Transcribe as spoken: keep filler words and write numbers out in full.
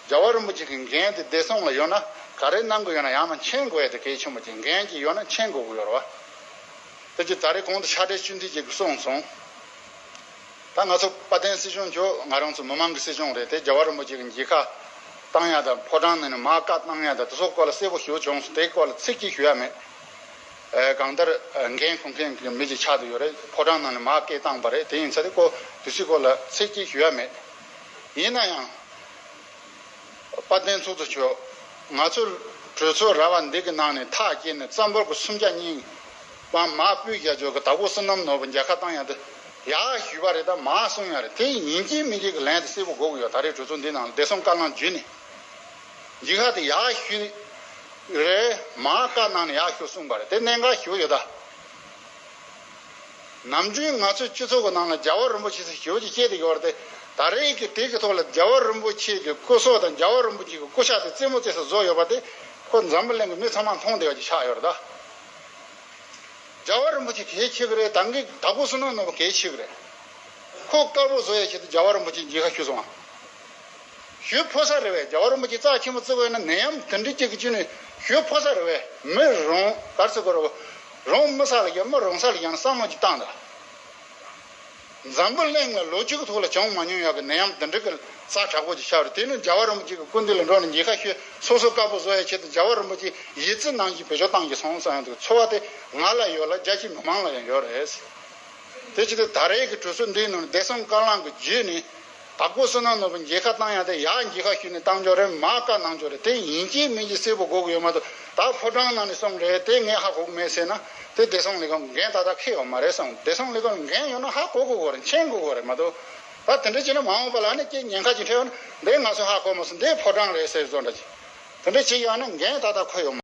རྒྱལ་བ་རིན་པོ་ཆེ་གི་འགན་དེ་བདེ་སྲུང་ལ་ཡོད་ན་ག་རེ་གནང་དགོས་ཡོད་ན་ཡང་ན་མཁྱེན་དགོས་ཡ་དེ་གལ་ཆེན་པོ་ཅིག་འགན་ཅིག་ཡོད་ན་མཁྱེན་དགོས་ཀྱི་ཡོད་རེད་བ། དེ་ཅི་ད་རེས་གོང་དུ་ཕྱག་སྦྲེལ་བཅུ་འདུས་ཅིག་གིས་གསུངས་སོང་། ད་ང་ཚོ་དཔལ་ལྡན་སྲིད་གཞུང་ཁྱོད་ང་རང་ཚོ་མི་མང་གི་སྲིད་གཞུང་རེད་དེ། རྒྱལ་བ་རིན་པོ་ཆེ་གི་མཇལ་ཁ་བཏང་ཡ་དང་ཕོ་བྲང་ནང་ནས་མར་བཀའ་གནང་ཡ་དང་དེ་ཚོ་སྐོར་ལ་གསལ་པོ་ཞེ་པོ་བྱུང་སོང་། དེའི་སྐོར་ལ་ཚིག་གཅིག་ཞུ་ཡ་མེད། ཨེ་གང་ལྟར་ཨེ་འགན་འཁུར་མཁན་གྱི་མི་ཅིག་ཆགས་བསྡད་ཡོད་རེད། ཕོ་བྲང་ནང་ནས་མར་སྐད་བཏང་པ་རེད། དེ་ཡིན་ཚེ་དེ་སྐོར་དེ་ཚོའི་སྐོར་ལ་ཚིག་གཅིག་ཞུ་ཡ་མེད། ཡིན་ན་ཡང་དཔལ་ལྡན་ཚོགས་གཙོ་མཆོག་ང་ཚོ་གྲོས་ཚོགས་ར་བ་འདི་གི་ནང་ནས་ཐག་བཅད་ནས་རྩ་འབོར་གྱི་སུམ་བརྒྱ་གཉིས་པ་མར་སྤོས་རྒྱག་ཆོག་གི་དྭགས་པོ་བསོད་ནམས་ནོར་བུ་མཇལ་ཁ་བཏང་ཡ་དེ་ཡག་ཞུས་པ་རེད། ད་མར་གསུངས་ཡ་རེད། དེ་ཡིན་གཅིག་མིན་གཅིག་གི་ལན་དེ་གསལ་པོ་དགོས་ཀྱི་ཡོད། ད་རེས་གྲོས་ཚོགས་འདི་ནང་ལ་བདེ་སྲུང་བཀའ་བློན་བརྒྱུད་ནས་མཇལ་ཁ་དེ་ཡག་ཞུས་རེད། མར་བཀའ་གནང་ནས་ཡག་ཞུ་གསུངས་པ་རེད། དེ་གནད་འགག་ཞེ་པོ་ཡོད་ད། ནམ་རྒྱུན་ང་ཚོའི་སྤྱི་ཚོགས་ཀྱི་ནང་ལ་རྒྱལ་བ་རིན་པོ་ཆེ་ཟེར་ཞེ་པོ་ཅིག་སྐྱེས་བསྡད་ཡོད་རེད་དེ། ད་རེས་ཀྱི་དེ་གི་ཐོག་ལ་རྒྱལ་བ་རིན་པོ་ཆེ་གི་སྐུ་སྲོག་དང་རྒྱལ་བ་རིན་པོ་ཆེ་གི་སྐུ་ཕྱག་དེ་རྩེད་མོ་རྩེ་ས་བཟོ་ཡོད་པ་དེ་ཁོ་འཛམ་བུ་གླིང་གི་མི་ཚང་མ་མཐོང་བསྡད་པ་ཅིག་ཆགས་ཡོད་རེད་ད། རྒྱལ་བ་རིན་པོ་ཆེ་གལ་ཆེ་གི་རེད། ད་གིན་དྭགས་པོ་བསོད་ནམས་ནོར་བུ་གལ་ཆེ་གི་རེད། ཁོ་དཀར་པོ་བཟོ་ཡ་ཆེད་དུ་རྒྱལ་བ་རིན་པོ་ཆེ་མཇལ་ཁ་ཞུས་སོང་ཨ། ཞུ་ཕོད་ས་རེད་བས། རྒྱལ་བ་རིན་པོ་ཆེ་རྩ་ཆེན་པོ་བརྩི་དགོས་ན་ནད་ཡམས་དེ་འདྲ་ཅིག་གི་བཅུད་ནས་ཞུ་ཕོད་ས་རེད་བས། མི་རུང་གར་ཚེ་གོ་རོ་རུང་མི་ས་ལ་ཡང་མི་རུང་ས་ལ་ཡང་བསམ་བློ་ཅིག་བཏང་ད། འཛམ་བུ་གླིང་ལ་ལོ་གཅིག་གི་ཐོག་ལ་བྱུང་མ་མྱོང་ཡག་གི་ནད་ཡམས་དེ་འདྲ་གི་ས་དྲག་པོ་ཅིག་ཤར་རེད། དེ་ནི་རྒྱལ་བ་རིན་པོ་ཆེ་གི་སྐུ་མདུན་ལ་འགྲོ་ནས་མཇལ་ཁ་ཞུས། སོ་སོ་དཀར་པོ་བཟོ་ཡ་ཆེད་དུ་རྒྱལ་བ་རིན་པོ་ཆེ་ཡིད་བརྩི་གནང་གི་བེད་སྤྱོད་བཏང་གི་སོང་བསམ་ཡག་གི་ཚོར་བ་དེ་ང་ལ་ཡོད་ལ་རྒྱལ་སྤྱིའི་མི་མང་ལ་ཡང་ཡོད་རེད། དེ་ཅི་སྟེ་ད་རེས་ཀྱི་གྲོས་ཚོགས་འདིའི་ནང་བདེ་སྲུང་བཀའ་བློན་གྱི་བརྒྱུད་ནས་དྭགས་པོ་བསོད་ནམས་ནོར་བུ་མཇལ་ཁ་བཏང་ཡ་དེ་ཡག་མཇལ་ཁ་ཞུས་ནས་བཏང་ཆོག་རེད། མར་བཀའ་གནང་ཆོག་རེད། དེ་ཡིན་གཅིག་མིན་གཅིག་གསལ་པོ་དགོས་ཀྱི་ཡོད་མ་གཏོགས། ད་ཕོ་བྲང་ནང་ནས་གསུངས་རེད། དེ་ངས་ཧ་གོ་གི་མེད་ཟེར་ན་དེ་བདེ་སྲུང་ལས་ཁུངས་འགན་ཏག་ཏག་འཁྱེར་ཡོད་མ་རེད་བསམ། བདེ་སྲུང་ལས་ཁུངས་འགན་ཡོད་ན་ཧ་གོ་དགོས་ཀྱི་རེད། མཁྱེན་དགོས་ཀྱི་རེད་མ་གཏོགས། ད་དེ་འདྲ་བྱས་ན་མ་འོངས་པ་ལ་ནི་ཁྱེད་ཉེན་ཁ་ཅིག་འཕྲད་ཡོང་ན་འདི་ང་ཚོས་ཧ་གོ་མ་སོང་། འདི་ཕོ་བྲང་རེད་ཟེར་བཟོ་འདྲ་ཅིག་དེ་འདྲ་བྱེད་ཡོང་ན་འགན་ཏག་ཏག་འཁྱེར་ཡོད་མ།